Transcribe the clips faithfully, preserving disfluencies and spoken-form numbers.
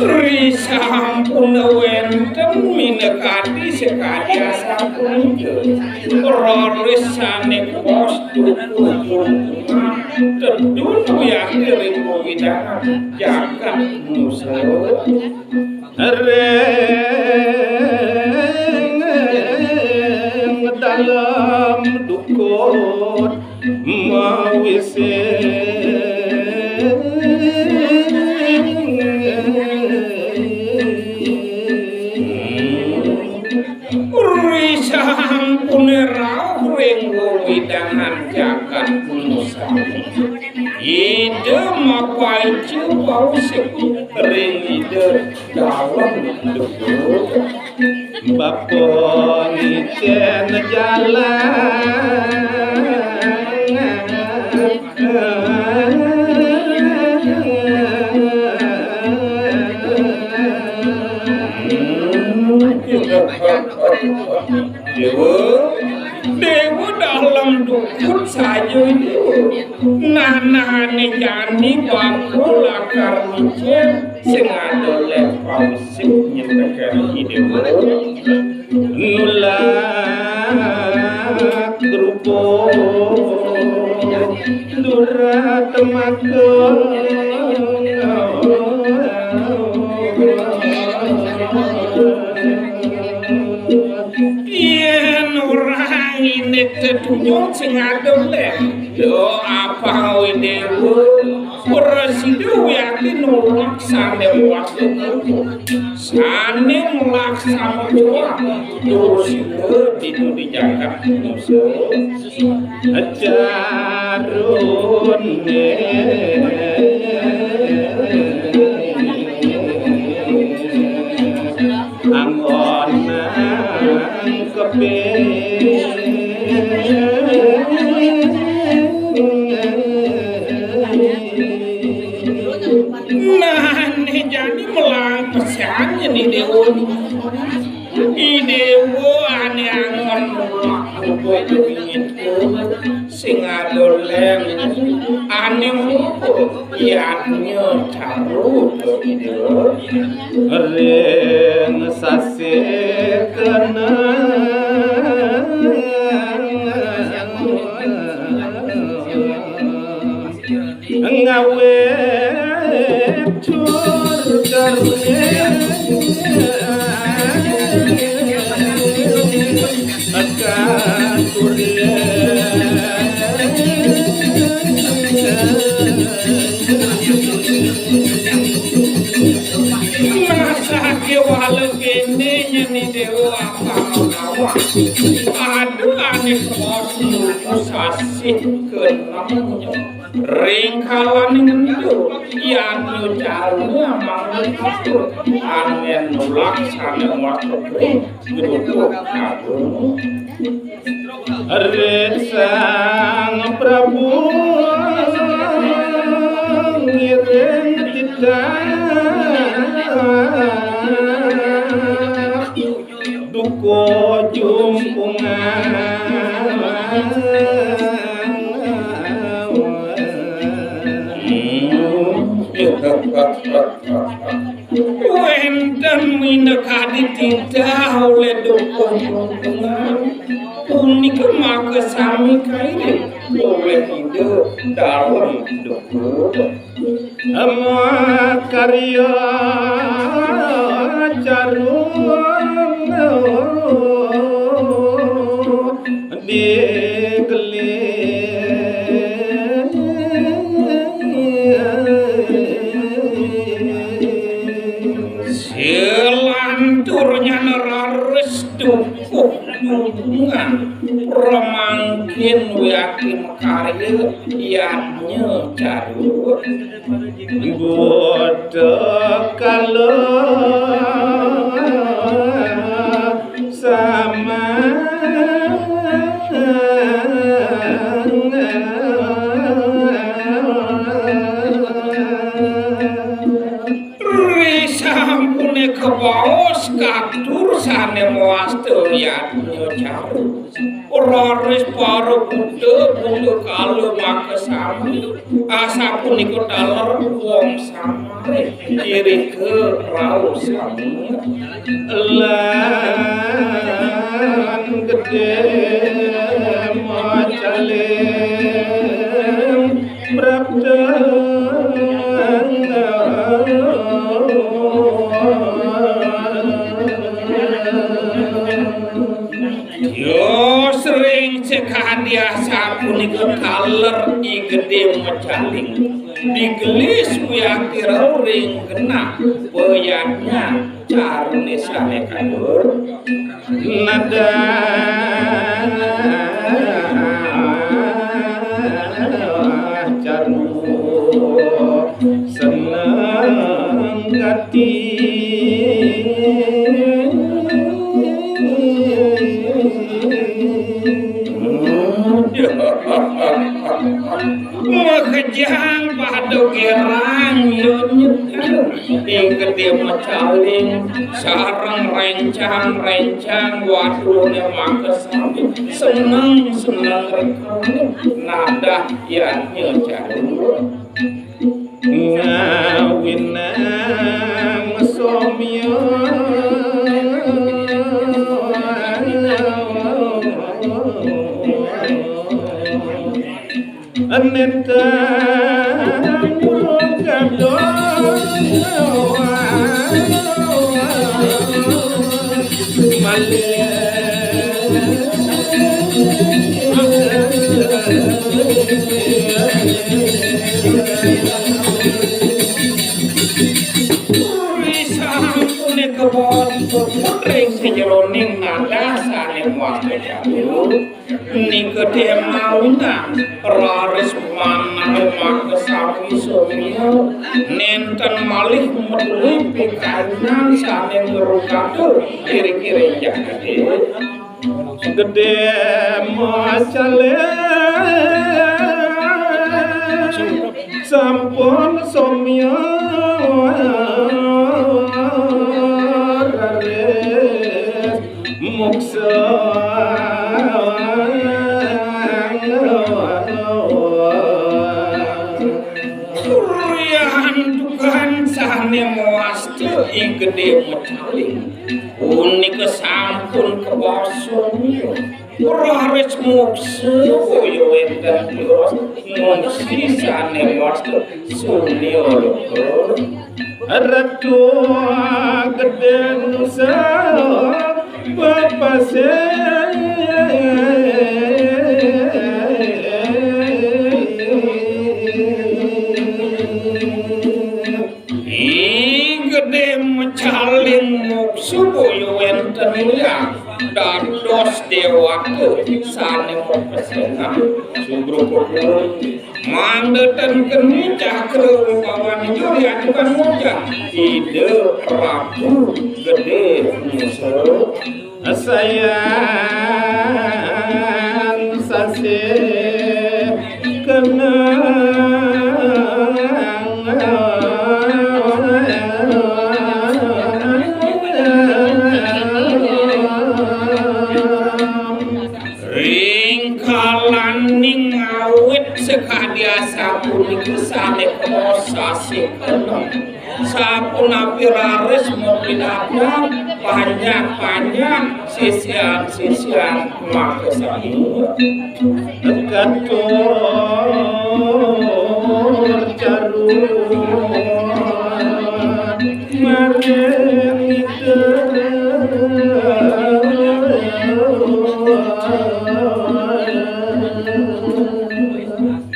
Risampun wénten minakadi sakadi asapunika. Raris sané kuwas dukuh tedun wiakti ring wewidangan jagat Nusa. Ring dalem dukun mawisi. Risampune rauh ring wewidangan jagat Nusa. Ida mapaica pausik ring Ida Dalem dukun. Bapa ngicén jalan. Déwa, Déwa Dalem dukun saja, Déwa. Nah, nah, ané jani bapa lakar ngicén sing ada lek pausik nyentekan Déwa. Nulak rupa durat maka. Yén orang ini tetunyung sing ada lek. Yo apa Déwa? Prasida wiakti nulak sané waktu. Sané mlaksana doa. Durusila dina di jagat Nusa. Acarune anggon nangkepe. Nah, né jani melang pesan nyeni Déwa. I Déwa ané anggon nulak rupa bingit sing ada lén ané mupu yadnya caru I Déwa. Ring sasih kenang. Ngawé tur karunia. Akan kuria. Nah, sakéwala kéné nyeni Déwa apa menawa. Ada ané kos sasih kenang. Ring kalaning ento, yadnya carune amang anu nulak sané muat pegering, grubug agung. Ring Sang Prabu ngiring titah. Duka jumpungan. Wénten minakadi titah oleh duka jumpungan. Punika maka sami kairing oleh Ida Dalem dukun. Makarya caru digeli. Selanturnya neraris dukuh dukungan remangkin wiakti makarya yadnya caru. Buta kala sama. Sampune kebaos katur sane mawasta yadnya caru. Raris para buta, buta kala makasami. Asapunika taler wong samare. Irika rauh sami. Lan gedhe macaling prapta. Yo sering sekadi asapunika taler I Gedhe Macaling. Digelis wiakti rauh ring genah payadnya carune sane katur. Nadah caru seneng gati. Makejang pada gerang nyut-nyut. Ing Gedhe Macaling sareng rencang-rencang watrune makasami. Seneng-seneng rekane nadah yadnya caru. Ngawinang somya. Nentang kadoh malih. Sampune kebon putri sajeroning nadah sane muat kejalu. Nika dia maundang raris manah makasami somya, nenten malih metuhi pikayunan sane ngrugata kiri-kiri jagate. Gedhe Macaling sampun somya raris moksa. Suryan tukan sane mawasta I Gedhe Macaling. Punika sampun kawasa. Raris moksa kaya wenten tios ngungsi sane mawasta sunya loka. Ratu Gedhe Nusa Pepasih. I Gedhe Macaling moksa boya wenten liang dados dewata sane mapesengan. Subrukupun mangda ten keni cakra wibawan ijo diajukan ngojang Ida Ratu Gedhe Nusa. Sayan sasih kenang. Ring kalaning awit sakadi asapunika sane kosasih kenang. Sapunapi raris mapinabdab panjak-panjak sisian-sisian makasami. Katur caru maring Ida.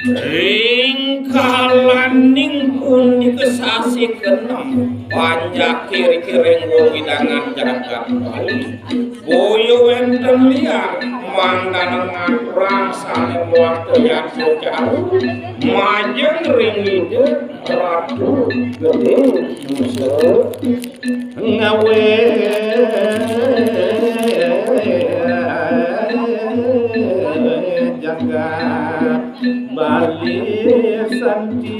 Ring kalaning punika sasih kenem panjak kiri-kiring wewidangan jagat Bali. Boya wenten liang mangdana ngaturang sane muat yadnya caru majeng ring Ida Ratu Gedhe Nusa. Ngawe jagat Bali Santi.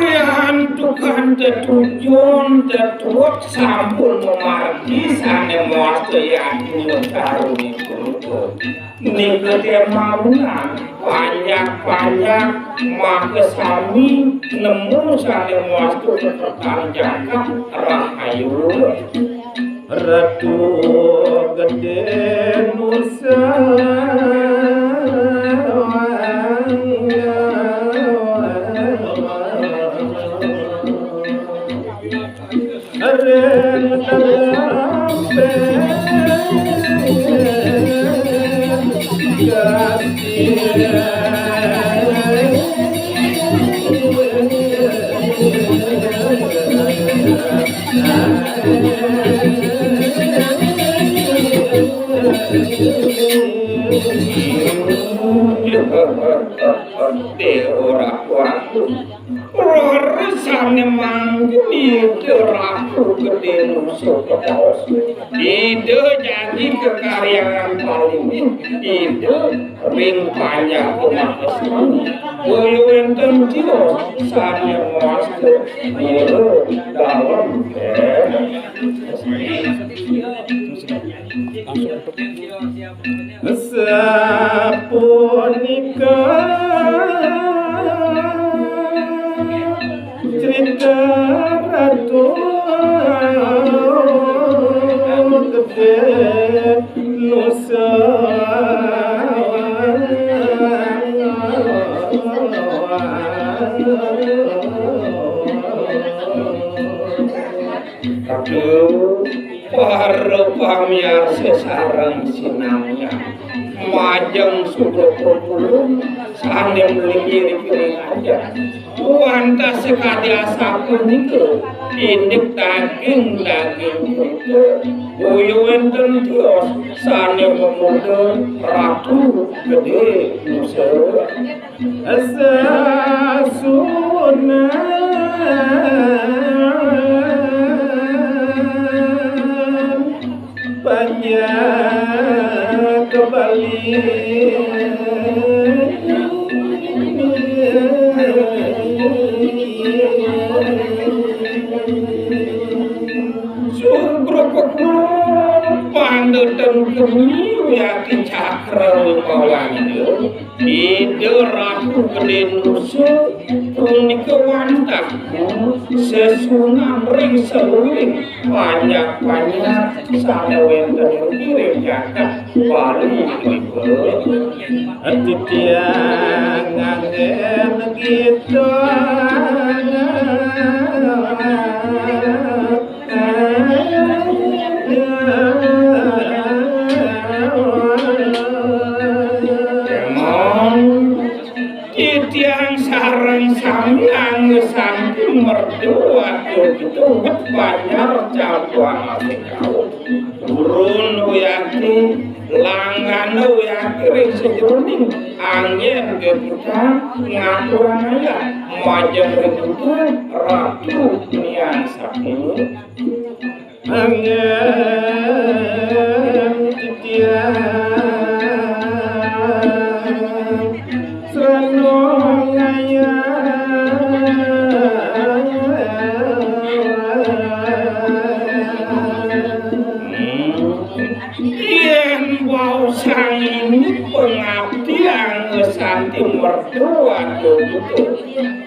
Riantukan tetujun tetuwek sampun mamargi sané mawasta yadnya karuning punika. Nika té maunan panjak-panjak makasami nemu sané mawasta kekertan jagat rahayu. Ratu Gedé Nusa. Ring dalem Déwa Ratu Agung. Rarisane mangkin Ida Ratu Gedé Nusa kabaos. Ida jagi kekaryangan palingih, Ida ring panjaka makasami. Boya wenten tios sane mawasta Ida dalem. Sapunika crita Ratu Gedé Nusa. Aduh, para pamiarsa sareng sinamian. Majeng Subrata Pulung sane mligi ring aja. Wantah sakadi asapunika, indik daging-daging punika, boya wenten tios sane mamuda Ratu Gedé Nusa. Sasunan panjak Bali. Sugra pekul pandeten geni wiakti cakra wibawana. Ida Ratu Gedé Nusa punika wantah sesuunan ring saluiring panjak-panjak sane wenten ring jagat Bali punika. Titiang nganggen gita. Kemon, titiang sareng sami angga santi merdu atur kita banjar campuran asing kau. Turun wiakti, langgana wiakti ring sajeroning anggen gegita ngaturang ayah majeng ring Ratu Nian Sakti. Anggen titiang srana ngayah. Yen wau sangini pangabdi angga santi merdu atur butuh.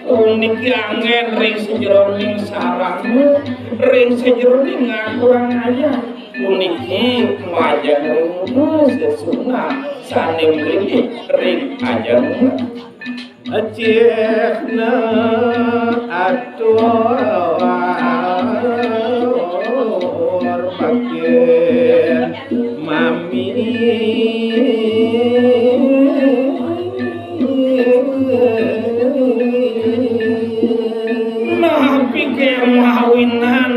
Puniki anggen ring sajeroning sarana, ring sajeroning ngaturang ayah. Puniki majeng ring sesuunan sane mligi ring ajeng. Cihna atur bakti mami. Napi kemawinan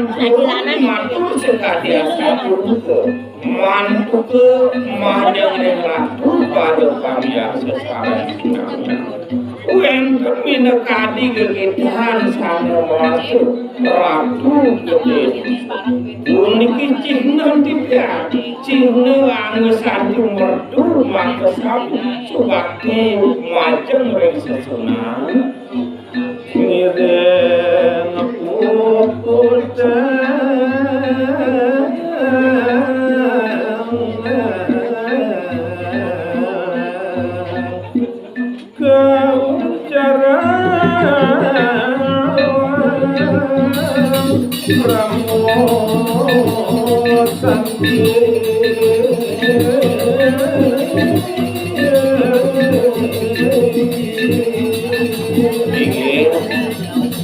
matur sakadi asapunika. Mantuka majeng ring ratu pada pamiarsa sareng sinamian. Wenten minakadi gegitahan sane mawasta Ratu Gedé. Puniki cihna titiang, Sing nganggo santi merdu mangke sami subakti majeng ring sesuunan. Ngiring puputang kaucaran Pramosan. Inggih,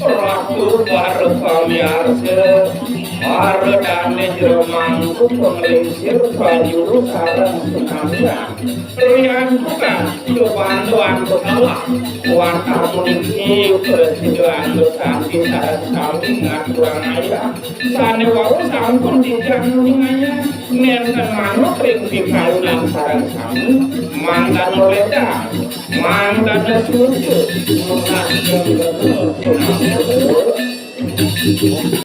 Ratu para pamiarsa, para dane jero mangku panglingsir prajuru sareng sinamian. Riantukan cobandu antuk Allah. Wantah puniki prasida antuk sami sareng sami ngaturang ayah. Sane wau sampun titiang nguningayang. Nenten manut ring pikayunan sareng sami. Mangdana wedang, mangdana susu, mangdana